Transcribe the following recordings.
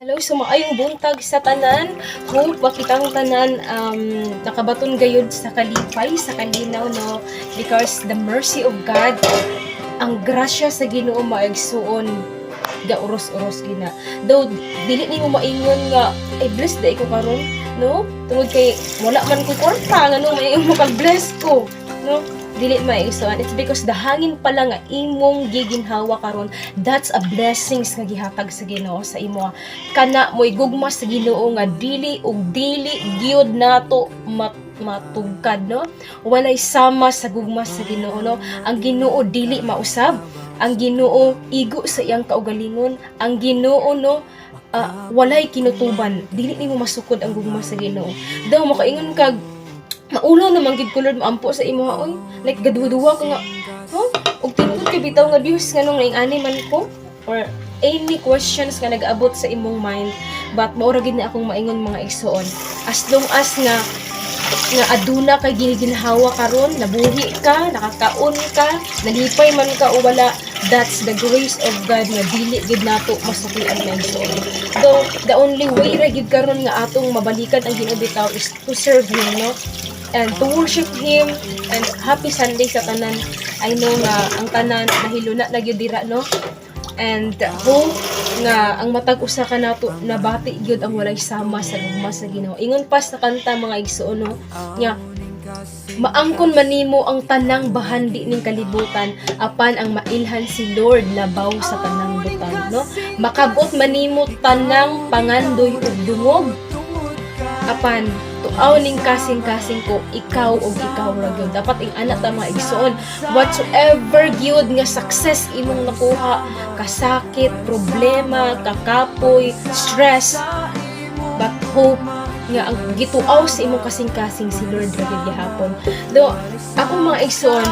Hello, so maayong buntag sa tanan. Hope makitang tanan nakabaton gayud sa kalipay, sa kalinaw, no? Because the mercy of God, ang grasya sa Ginoo, maigsuon, ga uros-uros gina. Though dili nimo maingon nga ay blessed diay ko karon, no? Tungod kay wala man ko kwarta, ngano may mo bless ko, no? Dili maigsuon. It's because the hangin pa lang nga imong giginhawa karon, that's a blessings nga gihatag sa Ginoo sa imo. Kana mo'y gugma sa Ginoo nga dili ug dili gyud nato matugkad, no? Walay sama sa gugma sa Ginoo, no? Ang Ginoo dili mausab. Ang Ginoo igo sa iyang kaugalingon. Ang Ginoo, no, walay kinutuban. Dili nimo masukod ang gugma sa Ginoo. Daw makaingon kag maulo naman gid ko, Lord, maampo sa imo, oy, like gaduwa ka nga, huh? Ug tinuod kay bitaw nga Dios, nganong naing-ani man ko, or any questions nga nag-abot sa imong mind. But mao ra gid na akong maingon, mga igsuon, as long as nga aduna kay giniginhawa karon, nabuhi ka, nakakaon ka, nalipay man ka o wala, that's the grace of God nga dili gid nato masuklian, mga igsuon. Though the only way ra gid karon nga atong mabalikan ang Ginoo bitaw is to serve Him, no, and to worship Him. And happy Sunday sa tanan. I know nga ang tanan nahiluna na gyud dira, no? And hope nga ang matag usa ka nato nabati gyud ang walay sama sa gugma sa Ginoo. Ingon pa sa kanta, mga igsuon, no, nga maangkon man nimo ang tanang bahandi ning kalibutan, apan ang mailhan si Lord labaw sa tanang butang, no? Makabot man nimo tanang pangandoy ug dungog, apan tuaw ning kasing-kasing ko, ikaw ug ikaw ra gyud. Dapat ing ana ta, mga igsuon. Whatsoever gyud nga success imong nakuha, kasakit, problema, kakapoy, stress, but hope nga ang gituaw sa imong kasing-kasing si Lord ra gyud gihapon. Do ako, mga igsuon,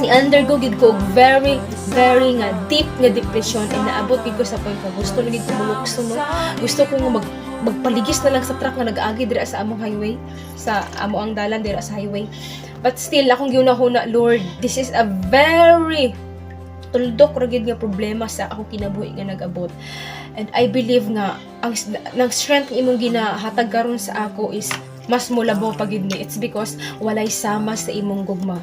ni undergo gid ko og very very nga deep nga depression and naabot gid ko sa point nga gusto na gid ko mulukso, no? Gusto ko nga magpaligis na lang sa truck nga nag-aagi dira sa among highway, sa amo ang dalan dira sa highway. But still akong gihuna-huna, Lord, this is a very tuldok ra gyud nga problema sa akong kinabuhi nga nag-abot, and I believe nga ang nang strength nga imong ginahatag karon sa ako is mas molabaw pa gyud ni. It's because walay sama sa imong gugma,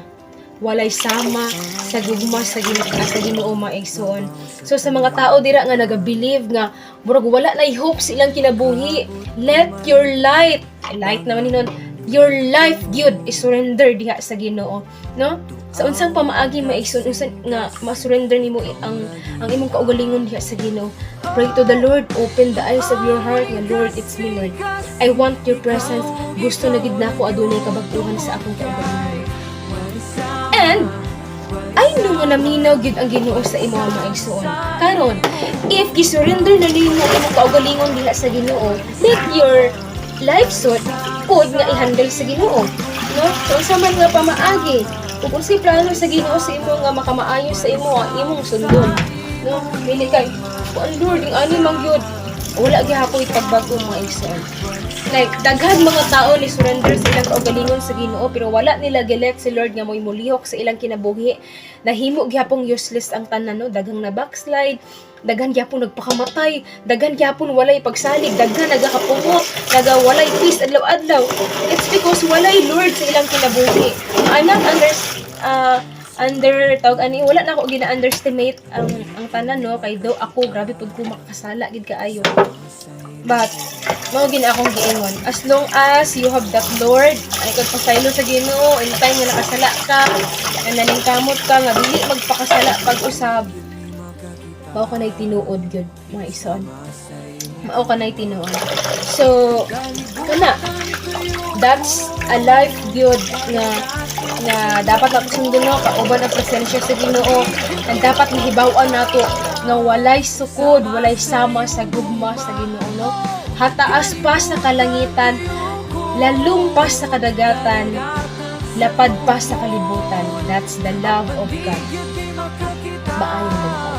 walay sama sa gugma sa Ginoo, mga igsoon. So sa mga tao dira nga naga-believe nga murag wala na hope sa ilang kinabuhi, let your light, light naman ni nun, your life gyud i-surrender diha sa Ginoo, no? Sa unsang pamaagi, maigsoon, unsan nga ma-surrender nimo ang imong kaugalingon diha sa Ginoo? Pray to the Lord, open the eyes of your heart nga, "Lord, it's me, Lord. I want your presence. Gusto na gid nako adunay kabag-uhan sa akong kaugalingon." And I know nga naminaw gyud ang Ginoo sa imo, mga igsoon. Karon, if gisurrender na nimo ang imong kaugalingon diha sa Ginoo, let your life suit pod nga i-handle sa Ginoo. No? So unsa man nga pamaagi, kung unsay plano sa Ginoo sa imo nga makamaayo sa imo, ang imong sundon. No? Dili kay, "Kuan Lord, yung ani man gyud." Wala gihapoy pagbago, mga igsoon. Like, daghan mga tao ni surrender sa ilang kaugalingon sa Ginoo pero wala nila gi-let si Lord nga mo'y mulihok sa ilang kinabuhi. Nahimo gihapong useless ang tanan, no? Daghang na backslide, daghan gihapon nagpakamatay, daghan gihapon walay pagsalig, daghan nagakapungot, naga walay peace adlaw-adlaw. It's because walay Lord sa ilang kinabuhi. I'm not under under tawag ani, wala na ako gina-underestimate ang tanan, no, kay do ako grabe pud ko makasala gid kaayo. But mao gina akong giingon, as long as you have that Lord, ay kag pasaylo sa Ginoo in time nga nakasala ka, nga naningkamot ka nga dili magpakasala pag-usab, mao ka na'y tinuod gyud, mga igsoon. Mao ka na'y tinuod. So kana, that's a life gyud nga dapat nato sundon, no, kauban ang presensya sa Ginoo, and dapat mahibaw-an nato nga walay sukod, walay sama sa gugma sa Ginoo, no? Hataas pa sa kalangitan, lalom pa sa kadagatan, lapad pa sa kalibutan, that's the love of God. Maayong buntag.